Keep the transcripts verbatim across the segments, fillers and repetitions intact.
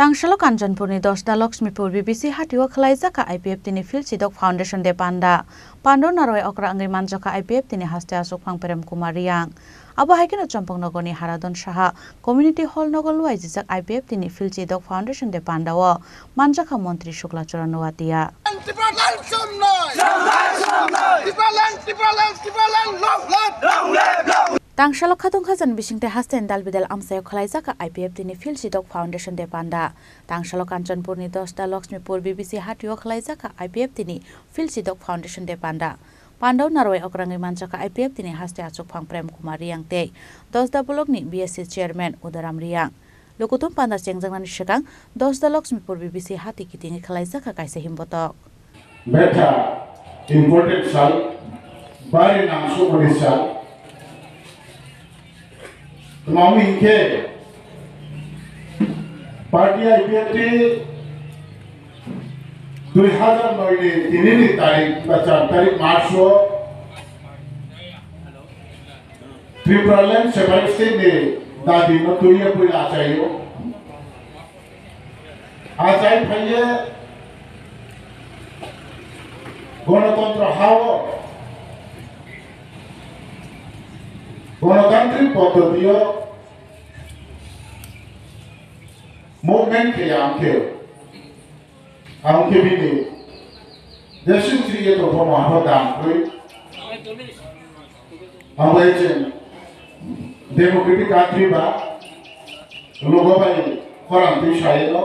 Tangsalo Kanchanpurni Dosda Lakshmipur B B C hatio khwlaijak kha I P F T ni Phil Chidok Foundation Day panda. Pando narwai okra wngwi manjak kha I P F T ni haste achukphang Prem Kumar Riang. Abo hai kheno Champaknagarni Haradhan Saha Community Hall nogo luaijijak I P F T ni Phil Chidok Foundation Day panda o manjak kha Montri Shukla Charan Noatia. Tangsalo khatungkha jan bisingtwi haste ni dalbidal amchaio khwlaijak kha I P F T ni Phil Chidok Foundation Day panda. Tangsalo Kanchanpurni Dosda Lakshmipur B B C hatio khwlaijak kha I P F T ni Phil Chidok Foundation Day panda. Pandao narwai okrangwi manjak kha I P F T ni haste achukphang Prem Kumar Riang tei Dosda Block ni B S C Chairman Udaram Riang. Lukuthum panda chengjaknani swkang Dosda Lakshmipur B B C hati kitingwi khwlaijak kha kaisa himbotok. Betha important sal, bari nangso mani sal. Tmami hinkhe party I P F T dui hazar noi ni tini ni tarik ba char tarik March o Tripura land separate state ni dabi no tuiya puila achaio. Achai phaiye Ganatantro hao, ganatantrik poddotio movement khe ang khe, ang khe bini desing chiriye to bomo habo dam koi. Ang bai chen democratic country ba logo bai khorang twi saino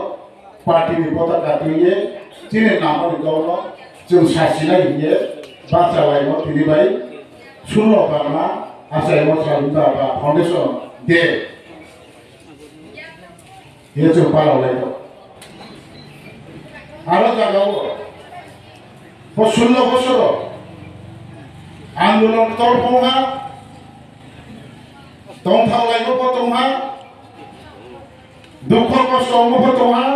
party ni potaka twiye chini namo ni dolo chwng sasinai hiye bacha laimo tini bai sullo barma achaimo salda ba foundation day. Ye chwng palao lai tongo. Aro jagao bo sullo bosoro andolon tolphongha, tongthao laimo bo tongha, dukho kosto wngmo bo tongha,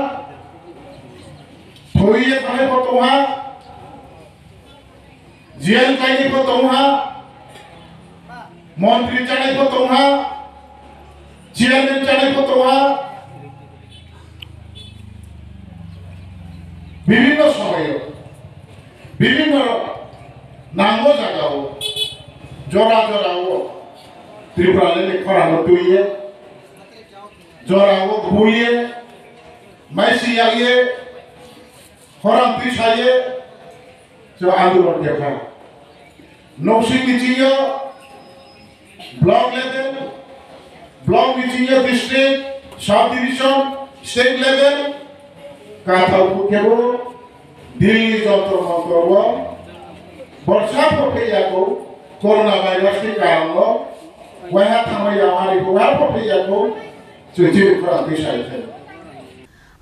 thoiye thanai bo tongha, J L kainai pho tongha, montri chanai pho tongha, chairman chanai pho tongha, bibhinno somoyo, bibhinno nango jagao, jora jorao Tripura leni khorano twiye, jorao buliye, maisi yagiye, khorang twi saye, So, andolon kepha. Noksing ni chingyo block level, block ni chingyo district, sub division, state level, kathal kebo Delhi Jantar Mantar o borsa pho pheiya ko corona virus ni karon no waiha thamai ya hari ko ha pho pheiya ko chwchwi khorang twi sai khe.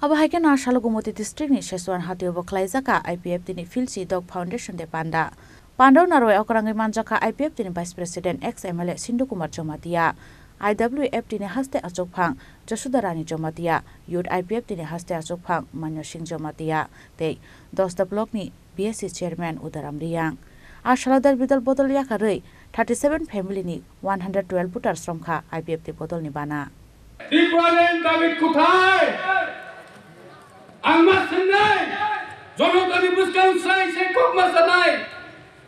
Abo hai kheno a salo Gumoti district ni Sesuan hatio bo khwlaijak kha I P F T ni Phil Chidok Foundation Day panda. Pandao narwai okrangwi manjak kha I P F T ni Vice President ex M L A Sindhu Kumar Jamatia, I W F T ni haste achukphang Jasudha Rani Jamatia, Youth I P F T ni haste achukphang Manyo Singh Jamatia tei Dosda Block ni B S C Chairman Udaram Riang. A salo dal bidal bodol yakarwi thirty seven family ni one hundred twelve voters romkha I P F T bodolni bana. Tripura ni David Kuthai, ang ma swngnai, Jonotani bwskang sai sai kok ma sanai,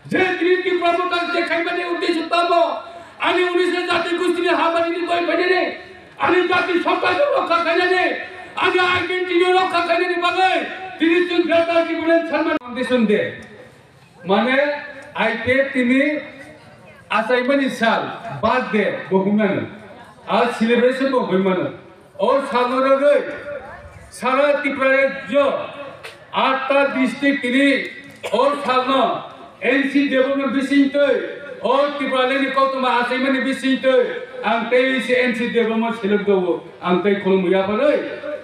je tini Tripura voter je khaimani uddesho tamo, ani unise jati gustini habani ni koi phainani, ani jati sotta rokha khainani, ani identity rokha khainani bagwi tini chwng Greater Tipraland Salman Foundation Day. Mane, I P F T ni achaimani sal, birthday bo hwnmano, a celebration bo hwnmano. O salno rwgwi sara Tripura rajyo atta district tini o salno N C Debbarma bisingtwi, o Tripura leni koktwma achaimani bisingtwi ang tei se N C Debbarma selek dogo, ang tei khulumwi yapharwi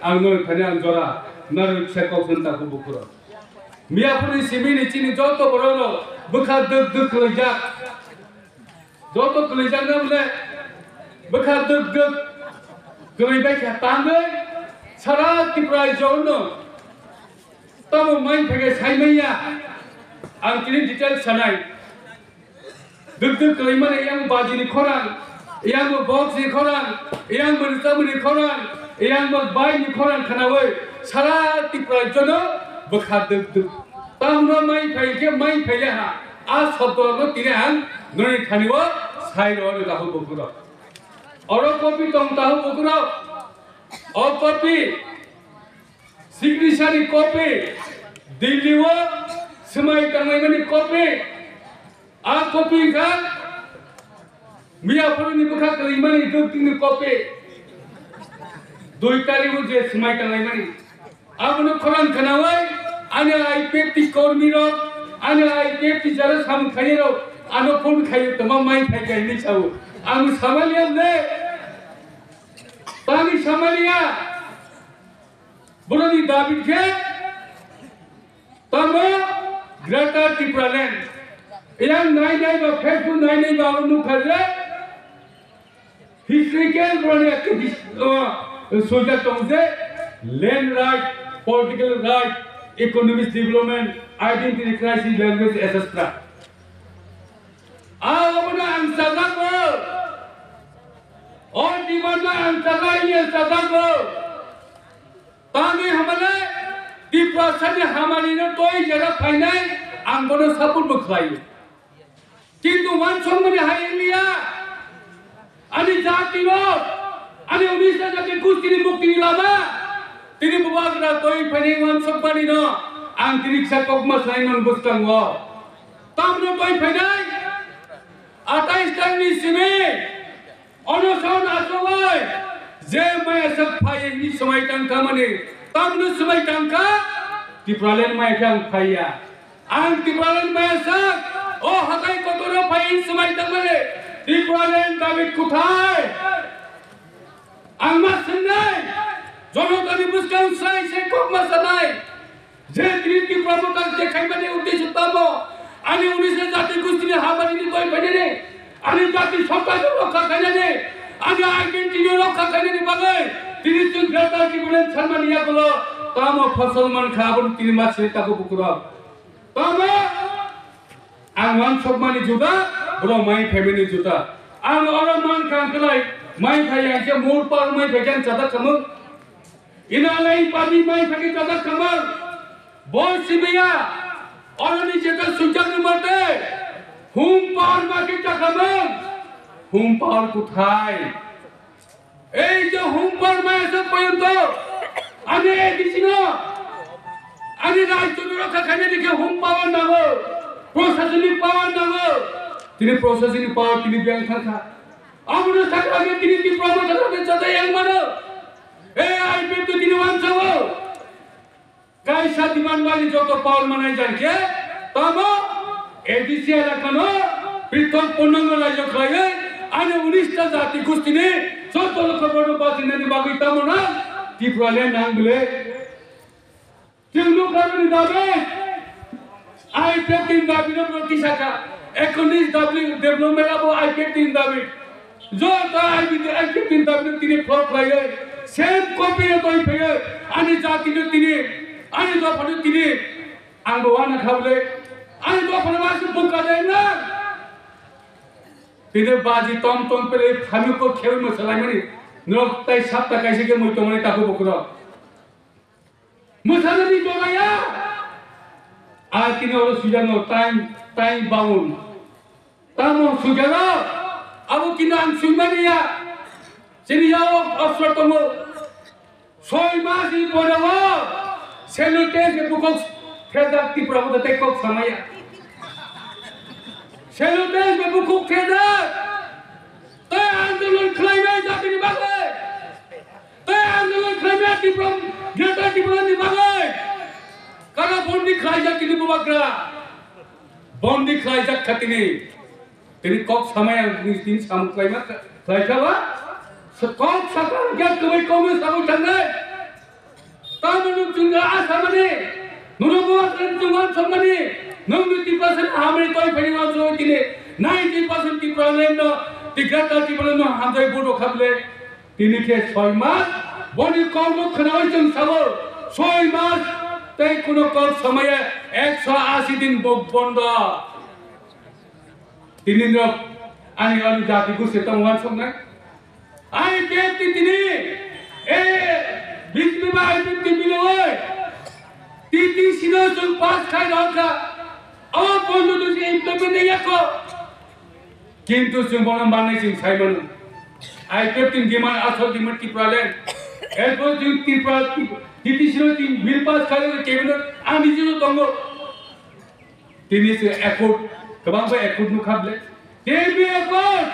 ang norok thani ang jora narwk se kok santa kubukhuro. Miyaphurni simi ni chini joto borok rok bwkha dwk dwk kwlaijak. Joto kwlaijakna bole bwkha dwk dwk kwlaibai kha tangwi sara Tripura rajyo no tamo mai phege saimanya ang chini details sanai. Dwk dwk kwlaimani yang baji ni khorang, yang box ni khorang, yang mwnwi chamwi ni khorang, Eyang bak bai ni khorang khanawi sara Tripura jono bwkha duk duk. Tamno mai phai khe mai phai le ha. A sabdo no tini ang noni thani o sai ro ni tahu bukuro. Oro copy tong tahu bukuro. O copy, signature ni copy, Delhi o swmai tanglaimani copy. A copy wngkha miya phuru ni bwkha kwrwimani duk dini copy. Dui tarikh o je swmai tanglaimani. Abono khorang khanawi ani I P F T kormi rok, ani I P F T jara samung khainai rok, ano phone khaio tongma mai phai kha hinwi sao. Ang samaliya le, tani samaliya. Boroni dabi khe tamo Greater Tipraland. Yang nai nai ba, Facebook nai nai ba, abo nukha je historical boroni ekta his-, uh, sujak tong je land right, political right, economic development, identity crisis, language, et cetera. Ah, abono ang sajago. O demand no ang sajai, ang sajago. Tangwi hamale Tiprasani hamani no toi jera phainai ang bono support bo khlaio. Kintu wansokmani hai wngya ani jati rok, ani unista jati gustini muktini lama tini bubagra toi phainai wansokmani no ang tini kisa kokma sanai non bwskango. Tamno toi phainai atais tarikni simi. Onoson achugwi je maya sak phai ni swmai tangkha mani, tamno swmai tangkha, Tipraland maya khe ang phaiya. Ang Tipraland maya sak, o hatai kotoro phai swmai tangmani, Tipraland David kuthai? Ang ma swngnai, jonotani bwskang sai sai kok ma sanai. Je tini Tipra Motha je khaimani uddesho tamo, ani unisa jati gustini hamani ni toi phainani, ani jati sotta rokha khainani, ani identity rokha khainani bagwi tini chwng Greater Tipraland sanmani yagulo tamo phosol mankha, aboni tini ma sini takhuk bukurok. Tamo ang wansokmani juda, borok mai phaimani juda. Ang oro mankha ang kwlai, mai phai ang khe mur par mai phai khe ang chajak khamung. Ina lai pami mai phagi chajak khamang. Bo sibiya. Oroni jeta sujak ni mate. Hum power ma khe chakhamang. Hum power kuthai? Ei je hum power ma esa poyonto. Ani A D C no. Ani rajyo ni rokha khaina dikhe hum power nango. Prosasonik power nango. Tini prosasonik power tini biyang thangkha. Abono sakha khe tini Tipra Motha sakha khe chajak yang mano. Ei, I P F T tini wansao. Kaisa demand bani joto power manai jan khe, tamo A D C elakano prithok purnango rajyo khlaiwi, ani unis ta jati gustini joto lokho bono bachinani bagwi tamo na Tipraland nang bile. Chwng nukharoni dabi, I P F T ni dabi no borok tisakha. Economic dabi, development abo I P F T ni dabi. Joto I P F T ni dabi no tini follow khlaiwi. Same copy no twi phaiwi. Ani jati no tini, ani dopha no tini. Ang bo wana kha bwle. Ani dopha no masi bukha de na. Tini baji tom tom pele phami ko khewi mo salaimani. Norok tai sapta kaisa khe mui tongmani takhuk bukurok. Mwsanani jora ya. A tini oro sujano time, time bound. Tamo sujano, abo kino ang suimani ya. Chini yao osro tongo. Soi mas ni pore o. Selo test ni bukok thejak Tipra Motha tei kok samaya. Selo test ni bukok thejak. Tei andolon khlaimai jatini bagwi. Tei andolon khlaimai Tipra, Greater Tipraland ni bagwi. Kara bondi khlaijak tini bubagra. Bondi khlaijak kha tini. Tini kok samai ang tini, tini samung khlaima khlaikha ba? Kok sakha ang khe kwbai kokno sabui thangnai. Tamo nwng chwngno a samani, nwng bo nwng chwng wansokmani, nwng ni Tiprasa ni hamari toi phani wansok tini, ninety percent Tipraland no, Tiprasa Tipraland no hamjai bodo kha bwle. Tini khe soi mas, boni kokno khwnawi chwng sabo, soi mas tei kuno kok samaya ekso asi din bo bondo. Tini no ani ani jati gusi tong wansoknai. Ai beti tini E, B J P ba I P F T ni biloi. T T C no chwng pass khai rokha. O pondo to se implement ya kho. Kintu chwng bono manwi chwng sai mano. I P F T ni demand asol demand Tipraland. Erpor chwng Tripura, T T C no chwng bill pass khai rokha cabinet ani jino tongo. Tini se accord, kwbangma accord nukha ble. Tini accord,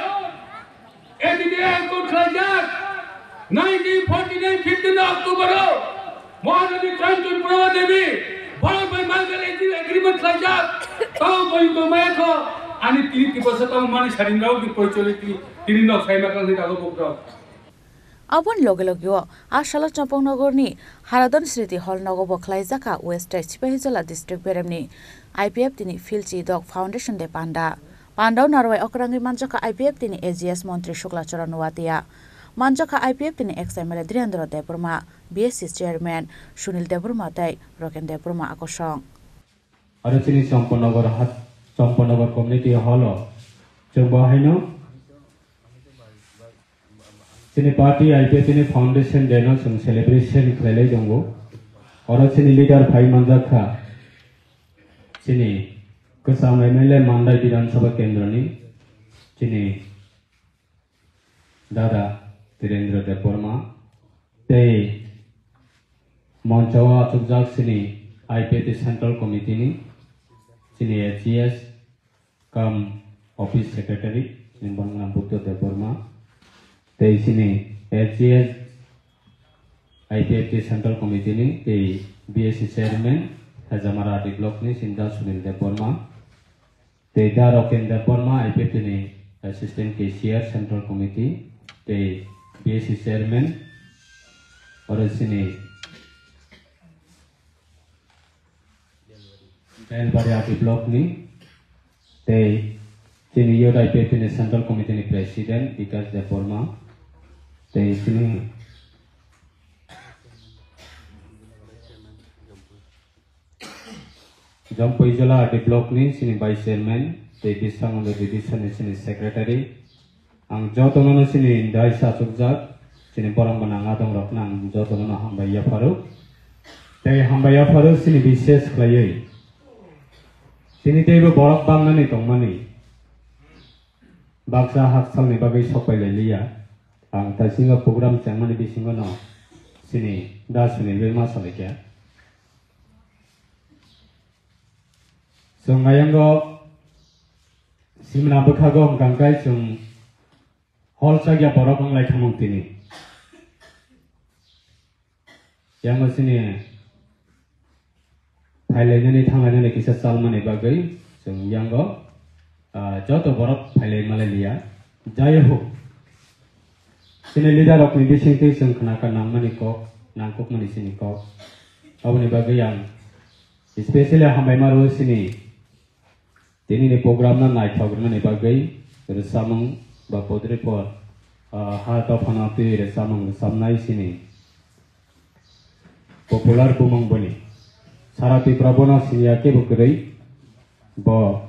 A D D A accord khlaijak. Nineteen forty nine fifteen October o Maharani Kanchanpura Devi, Bharat bai Mangal Agreement khlaijak. Tamo bai ko maya kho, ani tini Tiprasa tamo mani saringrao ni porichori tini, tini nok sai makang ni dago bokro. Aboni loge loge o a salo Champaknagar ni Haradhan Smriti Hall nogo bo khlaijak kha West Side Sipahijala District beremni I P F T ni Philchi Dok Foundation Day panda. Panda o narwai okrangwi manjakha I P F T ni A G S Montri Shukla Charan Noatia, manjakha I P F T ni ex M L A Dhirendra Debbarma, B S C Chairman Sunil Debbarma tei Roken Debbarma akosong. Aro chini Champaknagar hat, Champaknagar Community Hall o chwng bo haino chini party I P F T ni Foundation Day no chwng celebration khlailai tongo. Oro chini leader phai manjak kha chini kwcham M L A Mandai Bidhan Sabha Kendra ni chini dada Tirendra Debbarma tei moncho o achukjak chini I P F T Central Committee ni chini A G S, cum Office Secretary, chini borok nang Buddha Debbarma, tei chini A G S I P F T Central Committee ni tei B S C Chairman, Hajamara D Block ni chini Da Sunil Debbarma, tei Da Roken Debbarma, I P F T ni Assistant Cashier, Central Committee, tei B S C Chairman, oro chini Belbari R D Block ni tei chini Youth I P F T ni Central Committee ni President Bikash Debbarma tei chini Jampui Jala R D Block ni chini Vice Chairman tei Biswanganda Division ni chini Secretary. Ang jotono no chini dai sachukjak, chini borok gwnang adong rokno ang jotono no hambai yapharo. Tei hambai yapharo chini bises khlaiwi. Chini teibo borok bamnani tongmani. Baksa haksalni bagwi sokpai lai liya. Ang taisingo program chengmani bisingo no chini da Sunil bai ma salai kha. Chwng ayango simna bwkhago hwnkha khe chwng hol chakya borok wng lai khamung tini. Yango chini phailainani thanglainani kisa chalmani bagwi chwng yango, ah, joto borok phailai malai liya. Jai ho, chini leader rokni bisingtwi chwng khna kha nangmani kok, nangkukmani chini kok. Aboni bagwi ang specially hambai ma rwo chini tinini program no naithok rwnani bagwi rwchapmung ba podripor, ah, ha dophano twi rwchapmung rwchapnai chini popular bumung bini. Sara Tripura bono siniya kebo kwrwi. Bo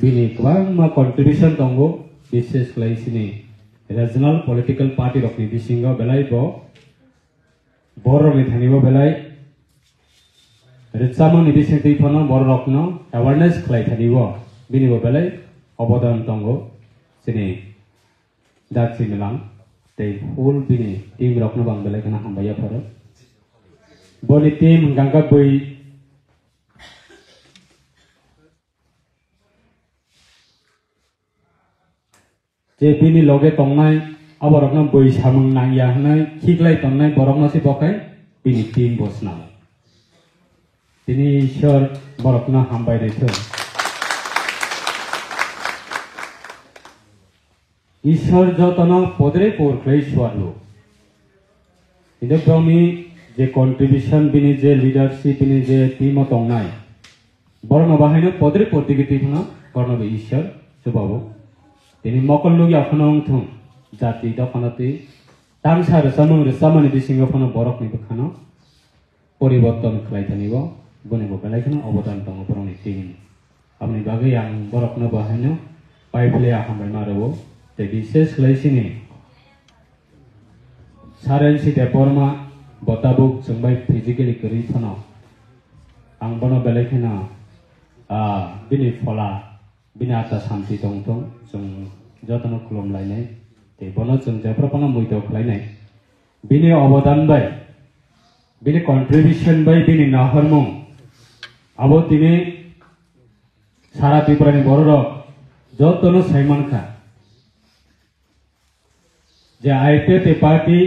bini kwbangma contribution tongo, bises khlai chini regional political party rokni bisingo belai bo borokni thani bo belai rwchapmungni bisingtwi phano borokno awareness khlai thani bo bini bo belai obodan tongo. Chini Daksi Milang tei full bini team rokno bang belai kheno hambai yapharo. Boni team hwnkha khe bui je bini loge tongnai, aborokno bui samung nangya hwnwi khiklai tongnai borokno se bo khe bini team bo swnamo. Tini Ishwar borokno hambai rwithwng. Ishwar jotono podre por khlai suarlo. Hingke borokni je contribution, bini je leadership, bini je team o tongnai, borokno bahaino podre por digi twi phano borokno bo Ishwar chubao. Tini mokol nukya phano wngthung, jati dophano twi tamsa rwchapmung rwchapmani bisingo phano borokni bwkhano poriborton khlai thani bo, boni bo belai kheno obodan tongo borokni team ni. Aboni bagwi ang borokno bo haino paiphle a hambai ma rwo, tei bises khlai chini Sarensi Debbarma bo tabuk chwng bai physically kwrwi phano, ang bono belai kheno, ah, bini phola, bini atma santi tongthung, chwng jotono khulum lainai, tei bono chwng jephru phano muitu khlainai. Bini obodan bai, bini contribution bai, bini nahormung, abo tini sara Tripura ni bororok jotono saimankha. Je I P F T party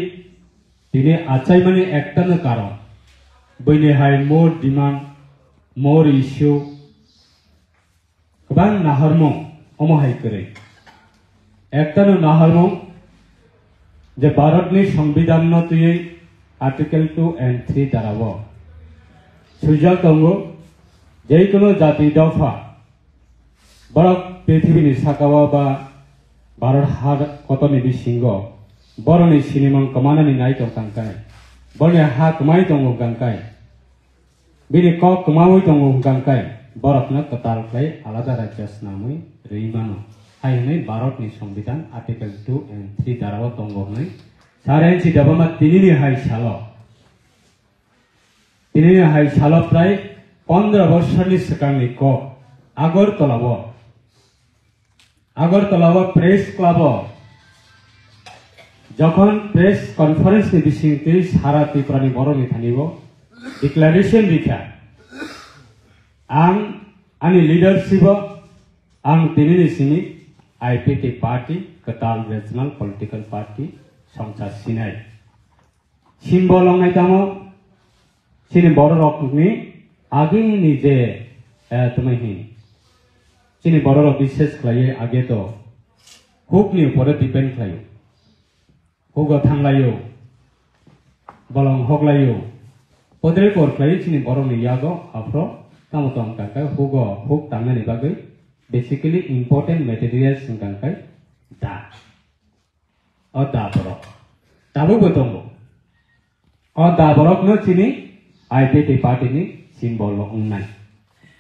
tini achaimani ektano karon, bini hai more demand, more issue, kwbang nahormung omo hai kwrwi. Ektano nahormung je Bharatni Songbidanno twiwi Article two and three darao swijak tongo, jekono jati dopha borok prithibini sakao ba Bharat ha kotorni bisingo borokni sinimung kwmanani nai tongkha hwnkhe, borokni ha kwmai tongo hwnkhe, bini kok kwmaui tongo hwnkhe, borokno kwtal khlai alada rajya snamwi rwi mano, hai hwnwi Bharatni Songbidan Article two and three darao tongo hwnwi Sarensi Debbarma tinini hai salo, tinini hai salo prai pondro bosorni swkangni kok Agartala-o Agartala-o Press Club-o jokhon press conference-ni bisingtwi sara Tripurani borokni thani-o declaration rikha, ang ani leadership-o ang tinini simi I P T party, kwtal regional political party, songcha sinai. Symbol wngnai tamo chini bororokni agini je, eh, tongmani hin. Chini bororok bishes khlaiwi age to hukni upore depend khlaio. Hugo thanglaio, bolong hoklaio. Podre kor khlaiwi chini borokni yago aphro tamo tong kha khe hugo huk tangnani bagwi basically important materials wng kha khe da. O da borok tabukbo tongo. O da borokno chini I P T party ni symbol o wngnai.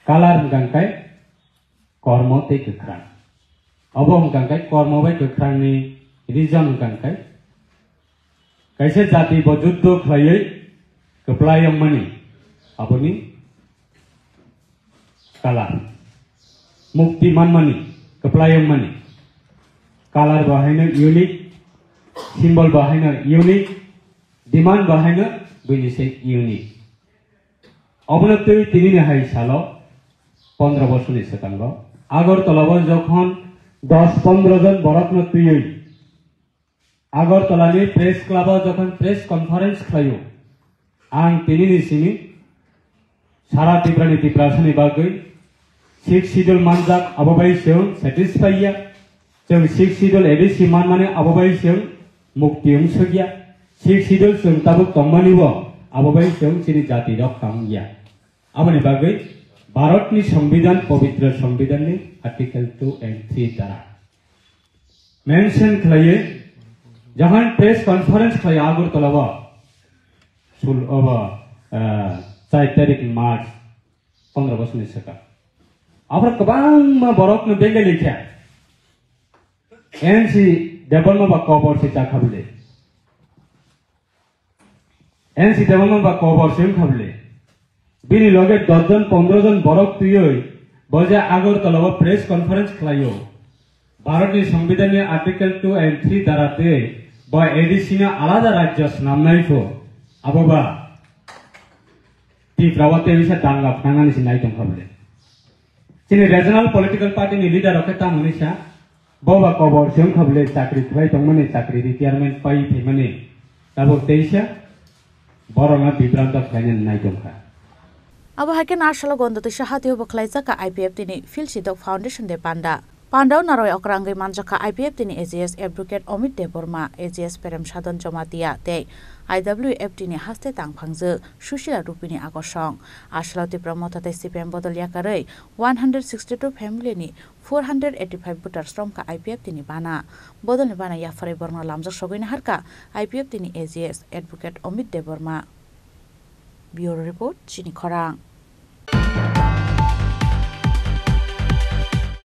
Color hwnkha khe kormo tei kwkhrang. Obo hwnkha khe kormo bai kwkhrangni reason hwnkha khe kaisa jati bo juddo khlaiwi kwplai wngmani, aboni color. Mukti manmani, kwplai wngmani. Color bo haino unique, symbol bo haino unique, demand bo haino buini se unique. Obono twi tinini hai salo pondro bosorni swkango Agartala-o jokhon dos pondro jon borokno twiwi Agartala-ni Press Club-o jokhon press conference khlaio, ang tinini simi sara Tripurani Tiprasani bagwi Sixth Schedule manjak abo bai chwng satisfy ya, chwng Sixth Schedule A D C manmani abo bai chwng mukti wngsuk ya, Sixth Schedule chwng tabuk tongmani bo abo bai chwng chini jati rok tang ya. Aboni bagwi Bharatni Songbidan, pobitro Songbidanni Article two and three dara mention khlaiwi, jokhon press conference khlaiwi Agartala-o, sul-, obo, ah, char tarik March, pondro bosorni swkang. Aphro kwbangma borokno bengeli khe N C Debbarma ba kobor se cha kha bwle. N C Debbarma ba kobor se wng kha bwle. Bini loge dos jon pondro jon borok twiwi bo je Agartala-o press conference khlaio. Bharatni Songbidanni Article two and three dara twi bo A D C no alada rajyo snamnai pho. Abo ba Tripura-o tei bisa danga phnangani se nai tong kha bwle. Chini regional political party ni leader rok khe tamo hwnwi sa, bo ba kobor se wng kha bwle chakri khlai tongmani, chakri retirement pai phaimani, tabuk teisa borokno bibranto khlainani nai tong kha. Abo hai khe Narsalo Gonda Twisa Hatio bo khlaijak kha I P F T ni Phil Sidok Foundation Day panda. Pandao naroi okra wngwi manjakha I P F T ni A G S Advocate Amit Debbarma, A G S Prem Sadhan Jamatia tei I W F T ni haste tangphangjwk Susila Rupini Akosong. Asalo Tipra Motha tei C P M bodol yakarwi one hundred sixty two family ni four hundred eighty five voters romkha I P F T ni bana. Bodolni bana yapharwi borokno lamjak sogwi naharkha I P F T ni A G S Advocate Amit Debbarma. Bureau Report, Chini Khorang.